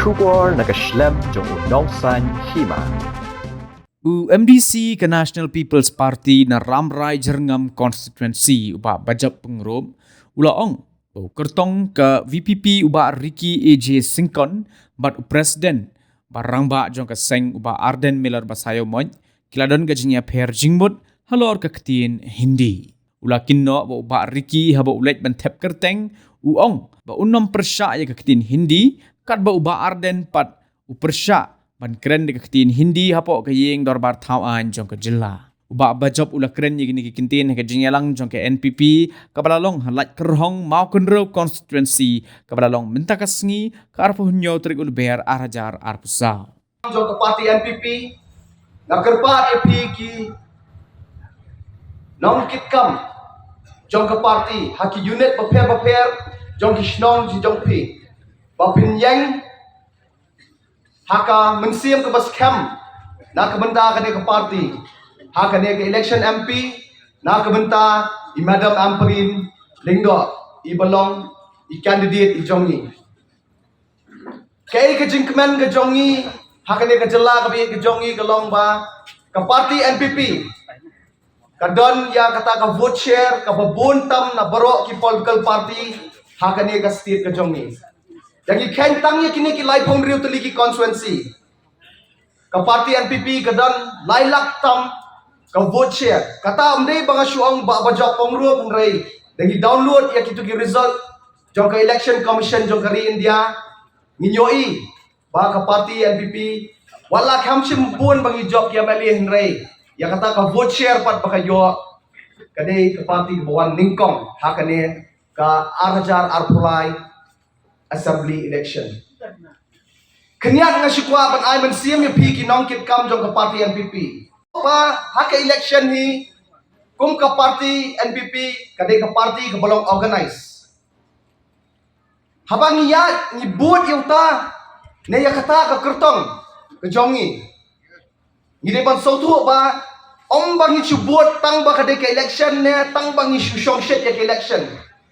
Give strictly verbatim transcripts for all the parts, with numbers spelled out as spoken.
Khubor na ka shlem jong u Nongsaiñ Hima. U M D C ka National People's Party na Rambrai Jyrngam Constituency, u Bah Bajop Pyngrope, u la ong ba u kyrtong ka V P P, u Bah Ricky A J Syngkon, bad u President ba rangbah jong ka seng, u Bah Ardent Miller Basaiawmoit, ki la don ka jingïapher jingmut halor ka ktien Hindi. U la kynnoh ba u Bah Ricky, haba u leit ban thep kyrteng, u ong ba un ym pyrshah ïa ka ktien Hindi, katba u Bah Ardent pat u pyrshah ban kren da ka ktien Hindi hapoh ka ïing dorbar thaw aiñ jong ka jylla. U Bah Bajop u la kren ïa kine ki kyntien ha ka jingïalang jong ka N P P kaba la long ha Laitkyrhong Mawkynrew Constituency, kaba la long mynta ka sngi, ka arphew hynñiew tarik u Lber ar hajar arphew saw. Jong ka party N P P, nga kyrpad ïa phi ki nongkitkam jong ka party ha ki unit bapher bapher jong ki shnong jong phi, ba phin ïeng ha ka mynsiem kaba skhem na ka bynta kane ka party ha kane ka election M P, na ka bynta i Madam Ampareen Lyngdoh, i ba long i candidate i jong ngi. Kaei ka jingkmen ka jong ngi ha kane ka jylla kaba ïeit ka jong ngi ka long ba ka party N P P ka don ïa kata ka vote share kaba bun tam na baroh ki political party ha kane ka state ka jong ngi. Ïa ngi kheiñ tang ïa kine ki laiphew hynriew tylli ki constituency, ka party N P P ka don lai lak tam ka vote share. Kata ym dei ba nga shu ong Bah Bajop Pyngrope, hynrei da ngi download ïa kito ki result jong ka Election Commission jong ka ri India, ngi ïohi ba ka party N P P, wat la kham shym bun ba ngi jop ki M L A, hynrei ïa kata ka vote share pat ba ka ïoh, ka dei ka party ba wan nyngkong ha kane ka ar hajar arphew lai assembly election. Khyndiat nga shu kwah ban ai mynsiem ïa phi ki nongkitkam jong ka party N P P ba ha ka election hi, kum ka party N P P ka dei ka party kaba long organized. Haba ngi ïaid ngi bud ïa uta ne ïa kata ka kyrtong ka jong ngi, ngi dei ban sngewthuh ba ym ba ngi shu bud tang ba ka dei ka election ne tang ba ngi shu shongshit ïa ka election,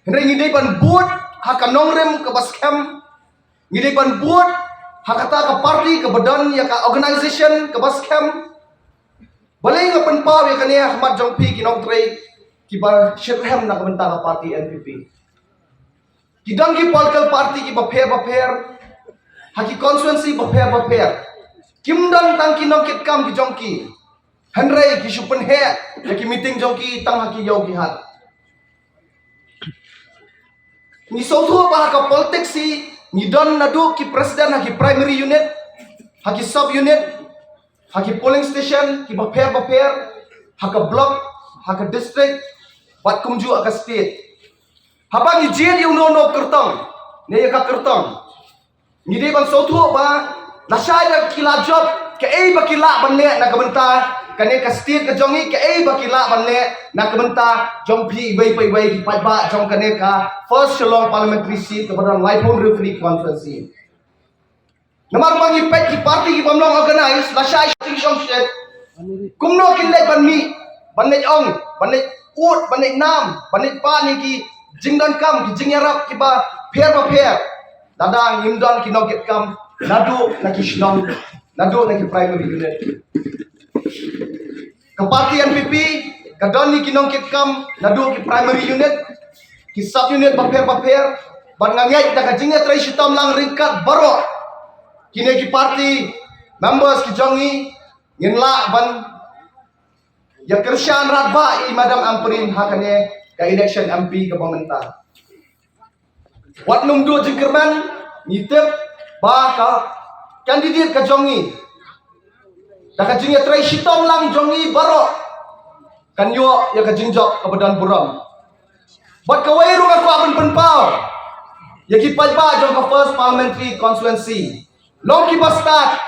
hynrei ngi dei ban bud ha ka nongrim kaba skhem. Ngi dei ban bud ha kata ka party kaba don ïa ka organization kaba skhem. Balei nga pynpaw ïa kane ha khmat jong phi ki nongtrei kiba shitrhem na ka bynta ka party N P P? Ki don ki political party kiba pher bapher ha ki constituency bapher bapher. Kim don tang ki nongkitkam ki jong ki, hynrei ki shu pynheh ïa ki meeting jong ki tang ha ki ïew ki hat. Ngi sngewthuh ba ha ka politics hi ngi don naduh ki president ha ki primary unit, ha ki sub unit, ha ki polling station kiba pher bapher, ha ka block, ha ka district, bad kumjuh ha ka state. Haba ngi jied ïa uno uno u kyrtong ne ïa ka kyrtong, ngi dei ban sngewthuh ba lashai da ki la jop, kaei ba ki lah ban leh na ka bynta kane ka state ka jong ngi, kaei ba ki lah ban leh na ka bynta jong phi iwei pa iwei ki paidbah jong kane ka First Shillong Parliamentary Seat kaba don laiphew hynriew tylli ki constituency. Namar ba ngi peit ki party ki bym long organized, lashai shong shet, kumno kin leit ban mih, ban leit ong, ban leit ud, ban leit nam, ban leit pan ïa ki jingdonkam, ki jingïarap kiba pher bapher, lada ngim don ki nongkitkam naduh na ki shnong, naduh na ki primary unit. Ka party N P P ka don ïa ki nongkitkam naduh ki primary unit, ki sub unit bapher bapher, bad nga ngeit da ka jingïatrei shitom lang ryngkat baroh kine ki party members ki jong ngi, ngin lah ban ïa kyrshan radbah ïa i Madam Ampareen ha kane ka election M P kaba mynta. Wat nym duh jingkyrmen, ngi tip ba ka candidate ka jong ngi, da ka jingïatrei shitom lang jong ngi baroh, kan ïoh ïa ka jingjop kaba don burom. Bad kawei ruh nga kwah ban pynpaw ïa ki paidbah jong ka First Parliamentary Constituency, long kiba stad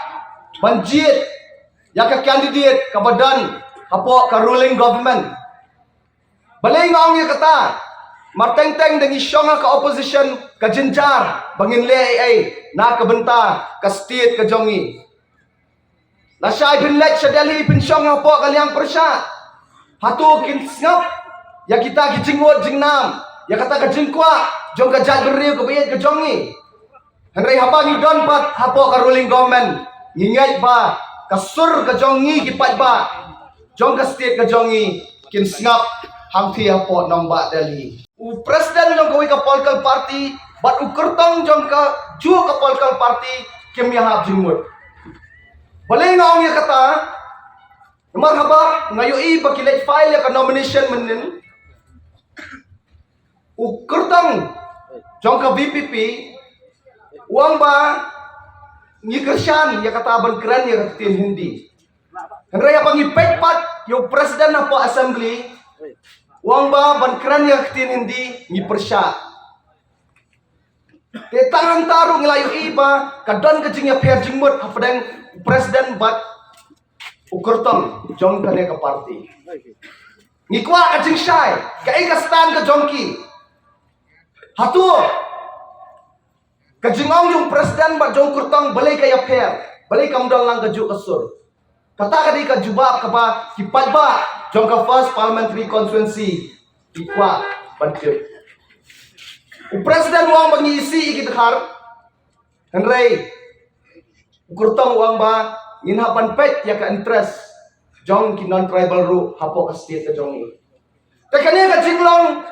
ban jied ïa ka candidate kaba don hapoh ka ruling government. Balei nga ong ïa kata? Mar teng teng da ngi shong ha ka opposition ka jynjar ba ngin leh ei ei na ka bynta ka state ka jong ngi. Lashai phin leit sha Delhi phin shong hapoh ka liang pyrshah, hato kin sngap ïa kita ki jingud jingnam, ïa kata ka jingkwah jong ka jaitbynriew kaba ïeit ka jong ngi? Hynrei haba ngi don pat hapoh ka ruling government, ngi ngeit ba ka sur ka jong ngi ki paidbah jong ka state ka jong ngi kin sngap hangthie hapoh nongbah Delhi. U president jong kawei ka political party bad u kyrtong jong kajuh ka political party kim ïahap jingmut. Balei nga ong ïa kata? Namar haba nga ïohi ba ki leit file ïa ka nomination mynnin, u kyrtong jong ka VPP u ong ba ngi kyrshan ïa kata ban kren ïa ka ktien Hindi. Hynrei haba ngi peit pat ïa u president hapoh assembly, u ong ba ban kren ïa ka ktien Hindi ngi pyrshah. Te tang hangta ruh ngi la ïohi ba ka don ka jingïapher jingmut hapdeng u president bad u kyrtong jong kane ka party. Ngi kwah ka jingshai, kaei ka stand ka jong ki? Hato ka jingong jong u president bad jong u kyrtong balei ka ïapher, balei kam don lang kajuh ka sur? Kata ka dei ka jubab kaba ki paidbah jong ka First Parliamentary Constituency ki kwah ban tip. U president u ong ba ngi isih ïa ki dkhar, hynrei u kyrtong u ong ba ngin hap ban peit ïa ka interest jong ki non-tribal ruh hapoh ka state ka jong ngi. Te kane ka jinglong,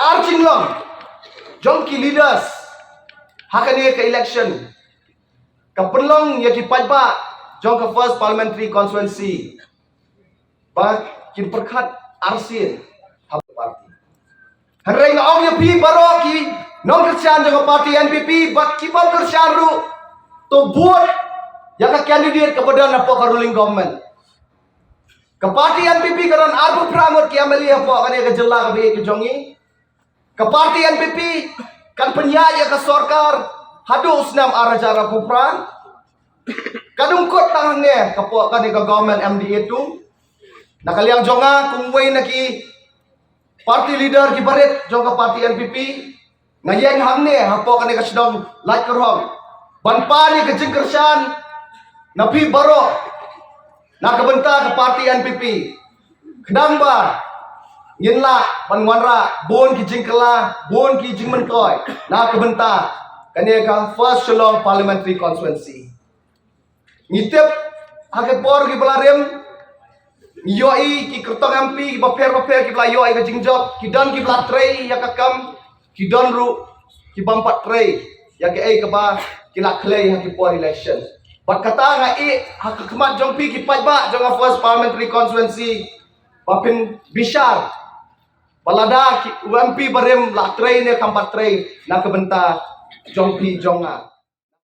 ar jinglong jong ki leaders ha kane ka election ka pynlong ïa ki paidbah jong ka First Parliamentary Constituency ba kin pyrkhat arsien ha party. Hynrei nga ong ïa phi baroh ki nongkyrshan jong ka party NPP bad ki bym kyrshan ruh, to vote ïa ka candidate kaba don hapoh ka ruling government. Ka party NPP ka don arphew phra ngut ki MLA hapoh kane ka jylla kaba ïeit ka jong ngi. Ka party NPP kan pynïaid ïa ka sorkar haduh u snem ar hajar arphew phra. Ka dang kut tang hangne ka pok kane ka government MDA two. Na ka liang jong nga kum uwei na ki party leader kiba rit jong ka party NPP, nga ïeng hangne hapoh kane ka shnong Laitkyrhong ban pan ïa ka jingkyrshan na phi baroh na ka bynta ka party NPP. Khnang ba ngin lah ban wanrah bun ki jingkylla, bun ki jingmyntoi na ka bynta kane ka First Shillong Parliamentary Constituency. Ngi tip ha ki por kiba la rim, ngi ïohi ki kyrtong MP kiba pher ba pher kiba la ïoh ïa ka jingjop, ki don kiba la trei ïa ka kam, ki don ruh ki bym pat trei ïa kaei kaba ki la khlei ha ki por election. Bad kata nga ïeh ha ka khmat jong phi ki paidbah jong ka First Parliamentary Constituency ba phin bishar ba lada ki, u MP barim la trei ne kam pat trei na ka bynta jong phi jong nga.